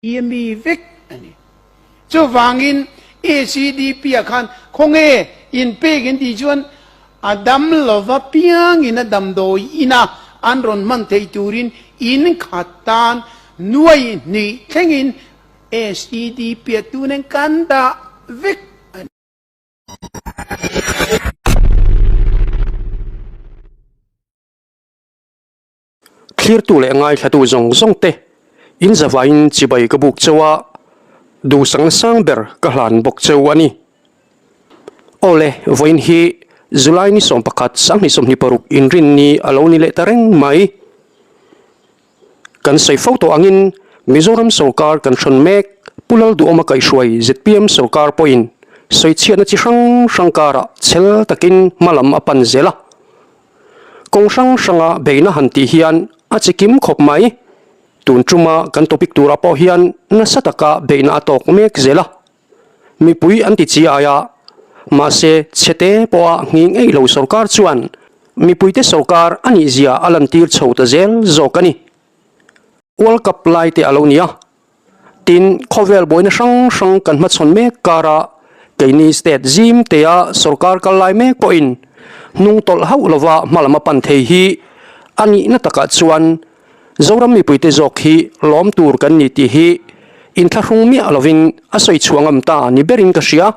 Hi mi vek a ni. Chuvangin ACDP ah khan khawnge inpek in tih chuan a dam lova piangin a damdawi ina an rawn hman theih turin in khat tan nuai hnih thlengin SEDP ah tunen kan dah vek a ni. Thlirtu leh ngaithlatu zawng zawng te in zavaiin chibai ka buk cheu a, duhsakna sang ber ka hlan bawk cheu a ni. Awle, vawiin hi July ni 11 2026 inrinni a lo ni leh ta reng mai. Kan sawi fo tawh angin Mizoram sorkar kan hrawn mek Pu Lalduhawma kaihhruai zpm sorkar pawhin sawichhiatna chi hrang hrang karah chhel takin hmalam a pan zel a. Kawng hrang hranga beihna han tih hian a chi kim khawp mai. Tun tuma kan topic turah pawh hian nasa taka beihna a tawk mek zel a. Mipui an ti chi ai a, mahse chhete pawha nghing eih lo sorkar chuan mipuite sorkar a nihzia a lantir chho ta zel zawk a ni. World Cup lai te a lo ni a, tin khawvel buaina hrang hrang kan hmachhawn mek kara keini state zim tea sorkar kal lai mek pawhin hnung tawlh hauh lova hmalam a pan thei hi a nihna takah chuan Zoram mipuite zawk hi lawm tur kan ni tih hi inthlahrung miah lovin a sawi chhuah ngam ta ni berin ka hria.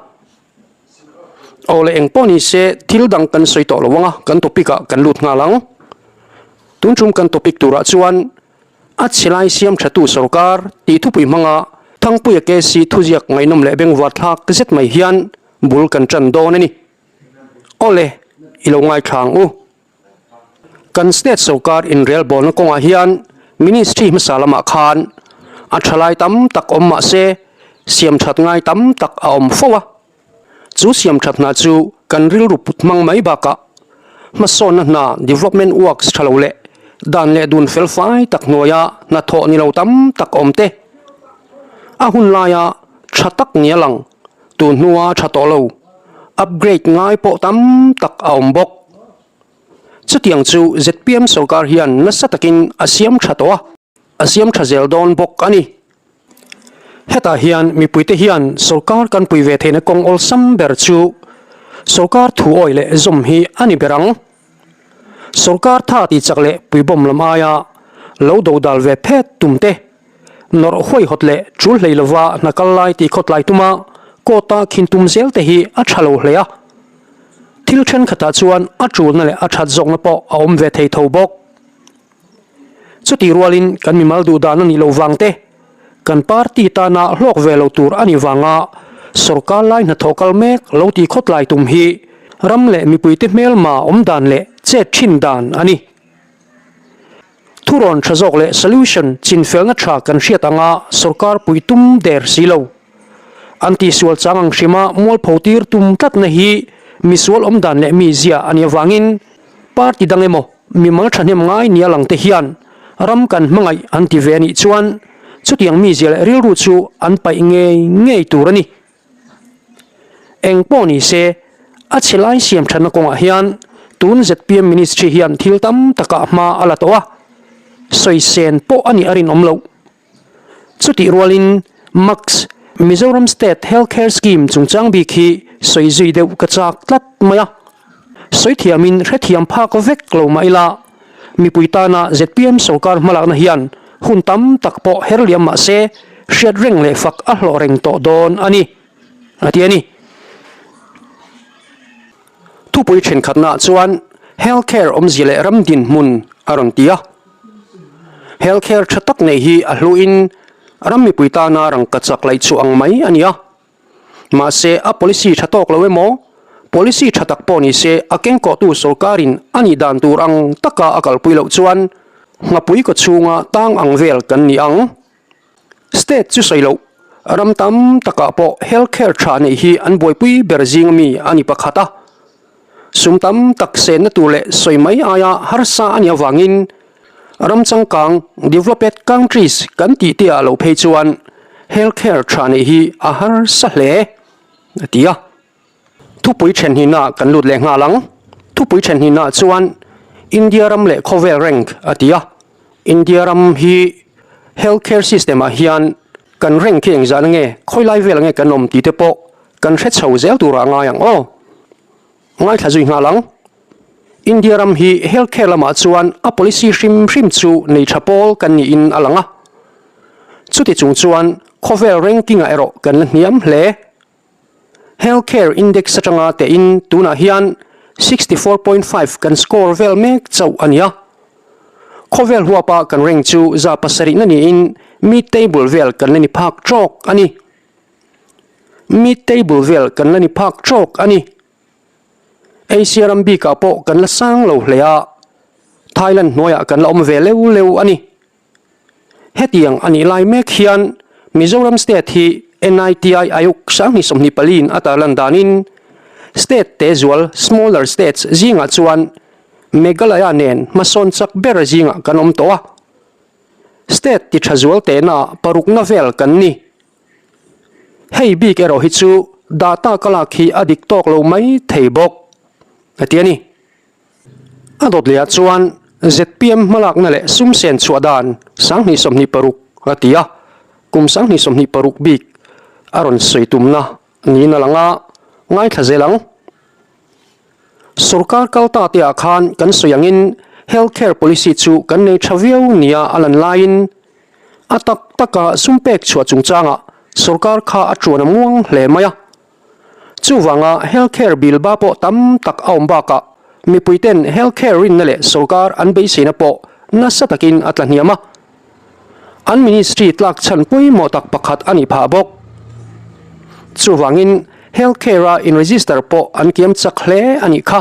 Aw le engpawh ni se thil dang kan sawi tawh lo ang a, kan topic ah kan lut nghal ang. Tun tum kan topic turah chuan a chhe lai siam thatu sorkar tih thupui hmanga Thangpuia KC thuziak ngaihnawm leh bengvar thlak zet mai hian bul kan tan dawn a ni. Aw le, i lo ngaithla ang u. Kan state sorkar inrelbawlna kawngah hian ministry hmasa lamah khan a thalai tam tak awm mah se siam that ngai tam tak a awm fo a. Chu siam that hna chu kan rilru put hmang mai bakah hmasawnna hna development works tha lo leh dan leh dun fel fai tak hnuaia hnathawh ni lo tam tak awm te a hun laia tha tak nia lang tun hnua tha tawh lo upgrade ngai pawh tam tak a awm bawk. Chutiang chu zpm sorkar hian nasa takin a siam tha tawh a, a siam tha zel dawn bawk a ni. Hetah hian mipuite hian sorkar kan pui ve theihna kawng awlsam ber chu sorkar thu awih leh zawm hi a ni ber ang. Sorkar tha tih chak leh puibawm lam aia lo dodal ve phet tum te, nawrh huaihawt leh tul hlei lova hna kal lai tih khawtlai tuma court-a khin tum zel te hi a tha lo hle a. Thil thenkhatah chuan a tulna leh a that zawkna pawh a awm ve thei tho bawk. Chutih rualin kan mimal duh dan a nih loh vang te, kan party tana hlawk ve lo tur a nih vanga sorkar lai hnathawh kal mek lo tih khawtlai tum hi ram leh mipuite hmelma awm dan leh chet thin dan a ni. Thurawn tha zawk leh solution chinfelna tha kan hriat anga sorkar pui tum der si lo. An tihsual chang ang hrima mualpho tir tum tlatna hi misual awm dan leh mi zia a nih avangin party dang emaw mimal thahnem ngai nia lang te hian ram kan hmangaih an ti ve a nih chuan chutiang mi zia leh rilru chu an paih ngei ngei tur a ni. Eng pawh ni se, a chhe lai siam thatna kawngah hian tun zpm ministry hian thil tam takah hma a la tawh a, sawi sen pawh a nih a rinawm loh. Chutih rualin Max, Mizoram State Health Care Scheme chungchang bik hi sawi zui deuh ka chak tlat mai a. Sawi thiamin hrethiam phak vek lo mah ila, mipui tana zpm sorkar hmalakna hian hun tam tak pawh her liam mah se hriat reng leh fak a hlawh reng tawh dawn a ni, a ti a ni. Thupui thenkhatnaah chuan Health Care awmzia leh ram dinhmun a rawn ti a. Health Care tha tak nei hi a hluin ram mipui tana rangkachak laih chhuah ang mai a ni a. Mahse a policy tha tawk lo emaw, policy tha tak pawh ni se a kengkawhtu sorkarin a nih dan tur ang taka a kalpui loh chuan nghapui kaw chhunga tang ang vel kan ni ang. State chu sawi loh, ram tam takah pawh health care tha neih hi an buaipui ber zing ami a ni pakhat a. Sum tam tak senna tur leh sawi mai aia harsa a nih avangin ram changkang, developed countries, kan tih te ah lo phei chuan health care tha neih hi a harsa hle, a ti a. Thupui thenhnihna kan lut leh nghal ang. Thupui thenhnihna chuan India ram leh khawvel rank a ti a. India ram hi health care system ah hian Kan rank hi engzah na nge, khawi lai vel nge kan awm tih te pawh kan hre chho zel turah ngai ang aw. Ngaithla zui nghal ang. India ram hi health care lamah chuan a policy hrim hrim chu nei tha pawl kan niin a lang a. Chuti chung chuan khawvel ranking ah erawh kan la hniam hle. Health care index atanga tehin tunah hian 64.5 kan score vel mek chauh a ni a. Khawvel huapa kan rank chu 700 na niin mid table vel kan la ni phak trawk a ni. Mid table vel kan la ni phak trawk a ni. Asia ram bikah pawh kan la sang lo hle a, Thailand hnuaiah kan la awm ve leu leu a ni. Hetiang a nih lai mek hian Mizoram State hi NITI Ayuk 2024 in a tarlan danin State te zual, smaller states, zingah chuan Meghalaya nen hmasawn chak ber zingah kan awm tawh a. State ti tha zual tehna parukna vel kan ni. Hei bik erawh hi chu data ka lak hi a dik tawk lo mai thei bawk, a ti a ni. A dawt leh ah chuan zpm hmalakna leh sum sen chhuah dan 2026 a ti a, kum 2026 bik a rawn sawi tumna niin a lang a, ngaithla zel ang. Sorkar kal ta te ah khan kan sawi angin health care policy chu kan nei tha viau nia a lan laiin a tak taka sum pek chhuah chungchangah sorkar kha a tuan a muang hle mai a. Chuvanga health care bill ba pawh tam tak a awm bakah mipui ten health care rinna leh sorkar an beiseina pawh nasa takin a tla hniam a. An ministry tlak chhan pawimawh tak pakhat a nih phah bawk. Chuvangin health care-a in-register pawh an kiam chak hle a nih kha.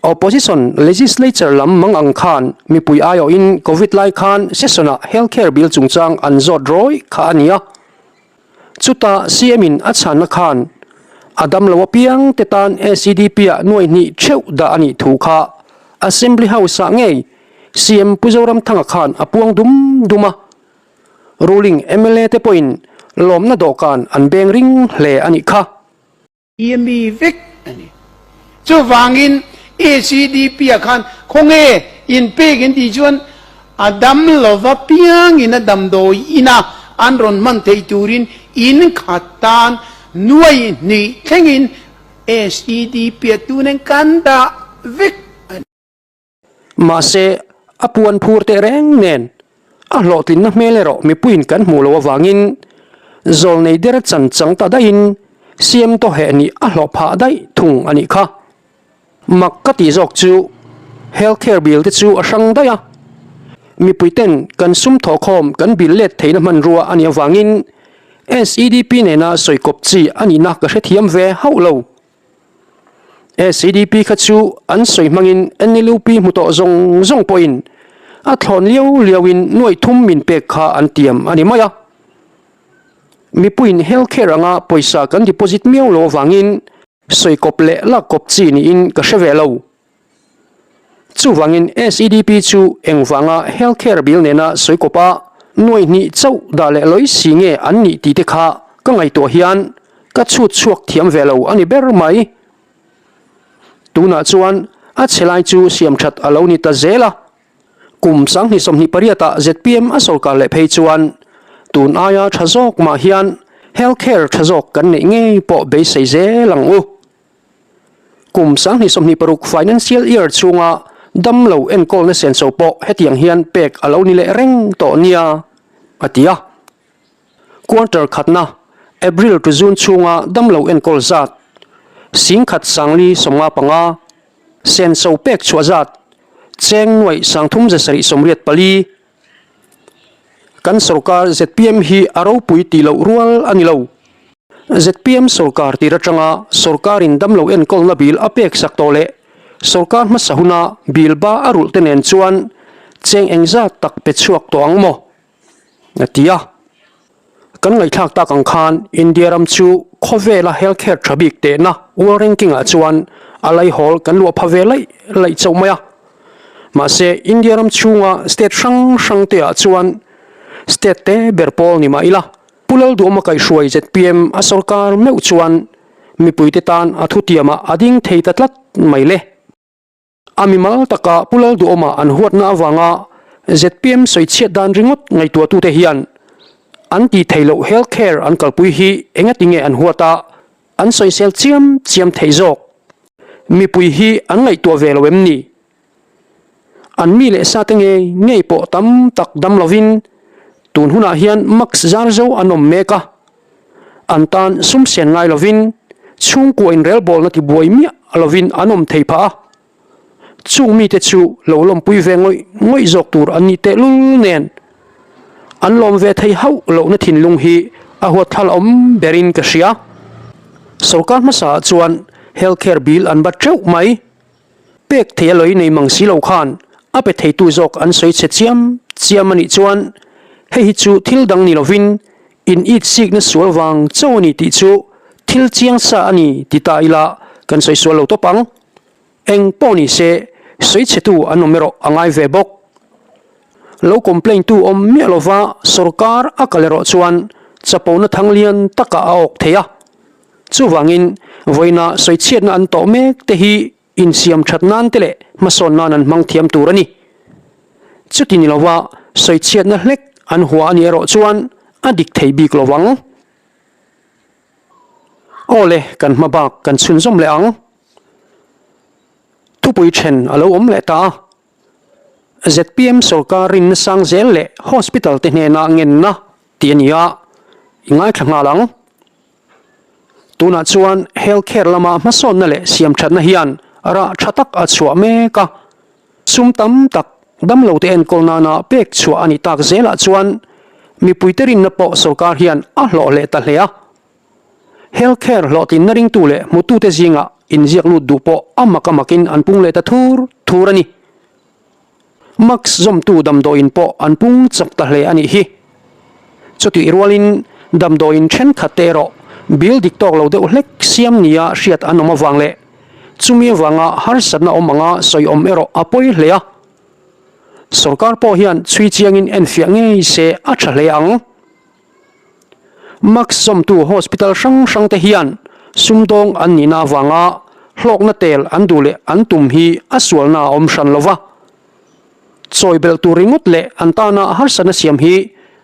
Opposition legislature lam mang ang khan mipui aiawhin Covid lai khan session-ah health care bill chungchang an zawt rawih kha a ni a. Chutah CM in a chhanna khan a damlo apiang te tan SEDP ah nuai hnih theuh dah a nih thu kha Assembly House ah ngei CM Pu Zoramthanga khan a puang dum dum a. Ruling mla te pawhin lawmna dawhkan an beng ring hle a nih kha. I mi vek a ni. Chuvangin ACDP ah khan khawnge in pek in tih chuan a dam lova piangin a damdawi ina an rawn hman theih turin in khat tan nuai hnih thlengin SEDP ah tunen kan dah vek a ni. Mahse, a puan phur teh reng nen a hlawhtlinna hmel erawh mipuiin kan hmuh loh avangin zawlnei der chan chang ta daihin siam tawh heh nih a hlawh phah daih thung a nih kha. Mak ka tih zawk chu health care bill te chu a hrang daih a, mipui ten kan sum thawhkhawm kan bill let theihna hmanrua a nih avangin SEDP nena sawi kawp chi a nihna ka hrethiam ve hauh lo. SEDP kha chu an sawi hmangin NLUP hmu tawh zawng zawng pawhin a thlawn liau liauin nuaih thum min pek kha an tiam a ni mai a. Mipuiin health care anga pawisa kan deposit miau lo avangin sawi kawp leh lak kawp chi niin ka hre ve lo. Chuvangin SEDP chu engvanga health care bill nena sawi kawpa nuai hnih chauh dah leh lawi si nge an nih tih te kha ka ngaihtuah hian ka chhut chhuak thiam ve lo a ni ber mai. Tunah chuan a chhe lai chu siam that a lo ni ta zel a. Kum 2028 ah zpm a sawrkar leh phei chuan tun aia tha zawk mah hian health care tha zawk kan neih ngei pawh beisei zel ang u. Kum 2026 financial year chhunga damlo enkawlna senso pawh hetiang hian pek a lo ni leh reng tawh nia, a ti a. Quarter khatna, April to June chhunga damlo enkawl zat, 10,000 sangli 55, senso pek chhuah zat, cheng nuaih 3784. Kan sorkar zpm hi a ropui tih loh rual a ni lo. Zpm sorkar tir atanga sorkarin damlo enkawlna bill a pek sak tawh leh sorkar hmasa huna bill ba a rulh te nen chuan cheng engzat tak pe chhuak tawh ang maw? a ti a. Kan ngaihthlak tak ang khan India ram chu khawvela health care tha bik tehna world ranking ah chuan a laihawl kan luah pha ve laih laih chauh mai a. Mahse India ram chhunga state hrang hrang te ah chuan state te ber pawl ni mah ila Pu Lalduhawma kaihhruai zpm a sorkar meuh chuan mipuite tan a thutiamah a ding thei ta tlat mai le. A mimal taka Pu Lalduhawma an huatna avanga zpm sawichhiat dan ringawt ngaihtuahtute hian. An tih theih loh health care an kalpui hi engati nge an huat a, an sawisel chiam chiam theih zawk? Mipui hi an ngaihtuah ve lo em ni? An mi leh sa te ngei ngei pawh tam tak dam lovin tun hunah hian mask zar zo an awm mek a, an tan sum sen ngai lovin chhungkua inrelbawlna tibuai miah lovin an awm thei phah a. Chung mite chu lo lawmpui ve ngawih ngawih zawk tur an nih tehlul nen an lawm ve thei hauh lohna thinlung hi a huatthlal awm berin ka hria. Sorkar hmasa ah chuan health care bill an bat teuh mai. Pek thei a lawih nei mang si lo khan a pe theitu zawk an sawi chhe chiam chiam a nih chuan hei hi chu thil dang ni lovin in it sikna sual vang chauh a ni tih chu thil chiang sa a ni ti ta ila kan sawi sual lo tawp ang. Eng pawh ni se sawi chhetu an awm erawh a ngai ve bawk. Lo complain tu awm miah lova sorkar a kal erawh chuan chapona thang lian takah a awk thei a. Chuvangin vawiina sawichhiatna an tawh mek te hi insiam that nan te leh hmasawn nan an hmang thiam tur a ni. Chuti ni lova sawichhiatna hlek an hua a nih erawh chuan a dik thei bik lo vang. Aw le, kan hma bak kan chhunzawm leh ang. Thupui then a lo awm leh ta a. Zpm sorkar rinna sang zel leh hospital te hnena ngenna tih a ni a, i ngaithla nghal ang. Tunah chuan health care lama hmasawnna leh siamthatna hian rah tha tak a chhuah mek a, sum tam tak damlote enkawl nana pek chhuah a nih tak zelah chuan mipuite rinna pawh sorkar hian a hlawh leh ta hle a. Health care hlawhtlinna ringtu leh hmutute zingah inziak lut duh pawh a mak a makin an pung leh ta thur thur a ni. Mask zawmtu damdawiin pawh an pung chak ta hle a nih hi. Chutih rualin damdawiin thenkhat te erawh bill dik tawk lo deuh hlek siam nia hriat an awm avang leh chumi avanga harsatna awm anga sawi awm erawh a pawi hle a. Sorkar pawh hian chhui chiangin enfiah ngei se a tha hle ang. Mask zawmtu hospital hrang hrang te hian sumdawng an nihna avanga hlawkna tel an duh leh an tum hi a sualna a awm hran lo va. Chawi belh tur ringawt leh an tana harsatna siam hi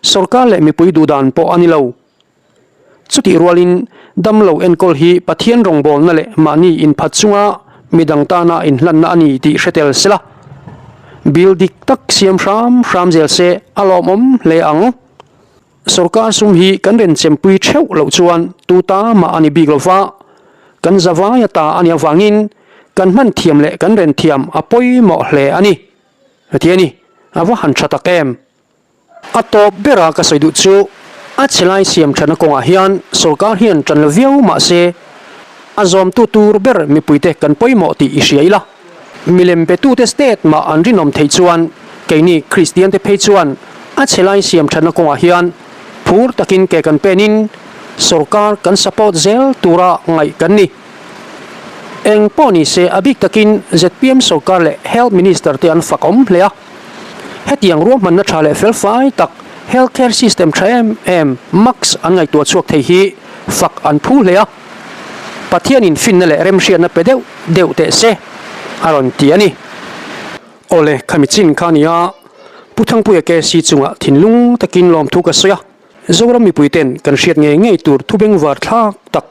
sorkar leh mipui duhdan pawh a ni lo. Chutih rualin damlo enkawl hi Pathian rawngbawlna leh mahni inphat chunga midang tana inhlanna a ni tih hre tel sela. Bill dik tak siam hram hram zel se a lawmawm hle ang. Sorkar sum hi kan renchempui theuh loh chuan tu ta mah a ni bik lo va, kan zavaia ta a nih avangin kan hman thiam leh kan ren thiam a pawimawh hle a ni. Heti a ni, a va han tha tak em? A tawp bera ka sawi duh chu a chhe lai siam thatna kawngah hian sorkar hian tan la viau mah se a zawmtu tur ber mipuite kan pawimawh tih i hria ila. Milem betute state mah an rinawm theih chuan keini Kristiante phei chuan a chhe lai siam thatna kawngah hian phur takin ke kan penin sorkar kan support zel tura ngaih kan ni. Eng pawh ni se a bik takin zpm sorkar leh Health Minister te an fak awm hle a. Hetiang ruahmanna tha leh felfai tak health care system tha em em max an ngaihtuah chhuak thei hi fak an phu hle a. Pathianin finna leh remhriatna pe deuh deuh teh se, a rawn ti a ni. Awle, khami chin kha a ni a, Pu Thangpuia KC chungah thinlung takin lawmthu ka sawi a, Zoram mipuiten kan hriat ngei ngei tur thu bengvar thlak tak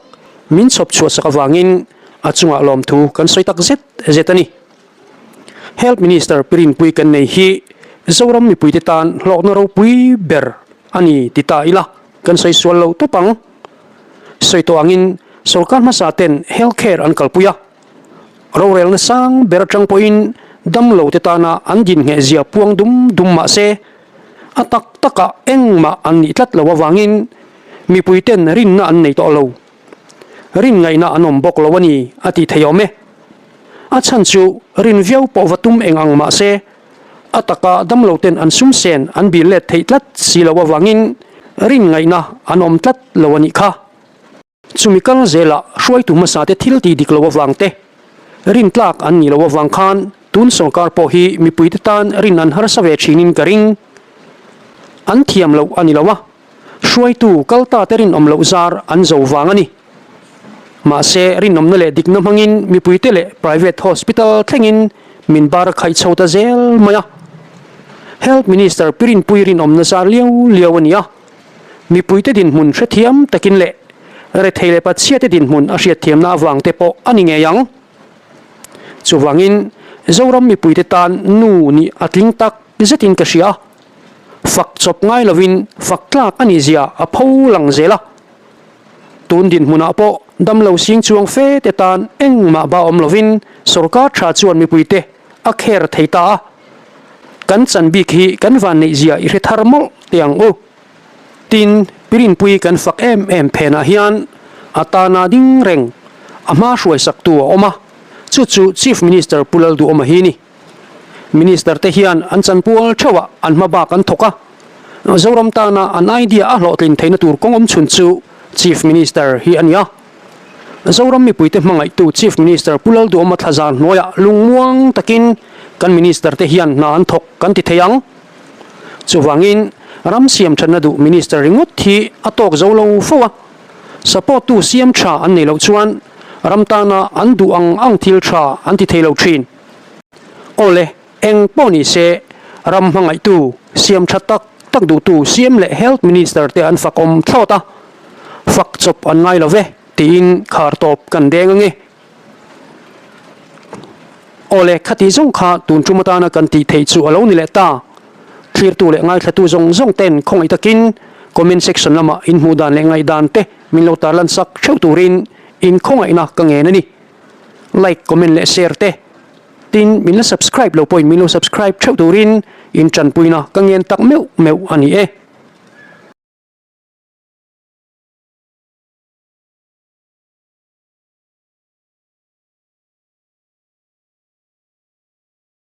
min chhawp chhuahsak avangin a chungah lawmthu kan sawi tak zet zet a ni. Health Minister Pi Rinpui kan nei hi Zoram mipuite tan hlawkna ropui ber a ni ti ta ila kan sawi sual lo tawp ang. Sawi tawh angin sorkar hmasa ten health care an kalpui a, rorelna sang ber atang pawhin damlo te tana an din ngheh zia puang dum dum mah se a tak takah engmah an nih tlat lo avangin mipui ten rinna an nei tawh lo. Rin ngaihna an awm bawk lo a ni a ti thei awm e. A chhan chu rin viau pawh va tum eng ang mah se a taka damlo ten an sum sen an bil let theih tlat si lo avangin rin ngaihna an awm tlat lo a nih kha. Chumi kal zelah hruaitu hmasa te thil tih dik lo avang te, rin tlak an nih lo avang khan tun sorkar pawh hi mipuite tan rin an harsa ve thinin ka ring. An thiam loh a ni lo a. Hruaitu kal ta te rinawm loh zar an zo vang a ni. Mahse, rinawmna leh dikna hmangin mipuite leh private hospital thlengin min bar a khaih chho ta zel mai a. Health Minister Pi Rinpui rinawmna zar liau liau a ni a. Mipuite dinhmun hrethiam takin leh rethei leh pachhiate dinhmun a hriatthiamna avang te pawh a ni ngei ang. Chuvangin Zoram mipuite tan nu nih a tling tak zetin ka hria a, fak chawp ngai lovin fak tlak a nih zia a pho lang zel a. Tun dinhmunah pawh damlo sing chuang fe te tan engmah ba awm lovin sorkar tha chuan mipuite a kher thei ta a. Kan chan bik hi kan van neih zia i hre thar mawlh teh ang u. Tin, Pirinpui kan fak em em phenah hian a tana ding reng a hma hruaisaktu a awm a, chu chu Chief Minister Pu Lalduhawma hi ni. Minister te hian an chanpual theuhah an hma bak an thawk a, Zoram tana an idea a hlawhtlin theihna tur kawng awm chhun chu Chief Minister hi a ni a. Zoram mipuite hmangaihtu Chief Minister Pu Lalduhawma thlazar hnuaiah lungmuang takin kan Minister te hian hna an thawk kan ti thei ang. Chuvangin ram siam thatna duh Minister ringawt hi a tawk zo lo fo a, support tu siam tha an nei loh chuan ram tana an duh ang ang thil tha an ti thei lo thin. Awle, eng pawh ni se ram hmangaihtu siam tha tak tak duhtu siam leh Health Minister te an fakawm thlawt a, fak chawp an ngai lo ve tiin khar tawp kan deng ange. Awle, khati zawng kha tun tum atana kan tih theih chu a lo ni leh ta. Thlirtu leh ngaithlatu zawng zawng ten khawngaih takin comment section lamah in hmuh dan leh ngaihdan te min lo tarlan sak theuh turin in khawngaihna ka ngen a ni. Like, comment leh share te. Tin, min la subscribe lo pawhin min lo subscribe theuh turin in tanpuina ka ngen tak meuh meuh a ni e.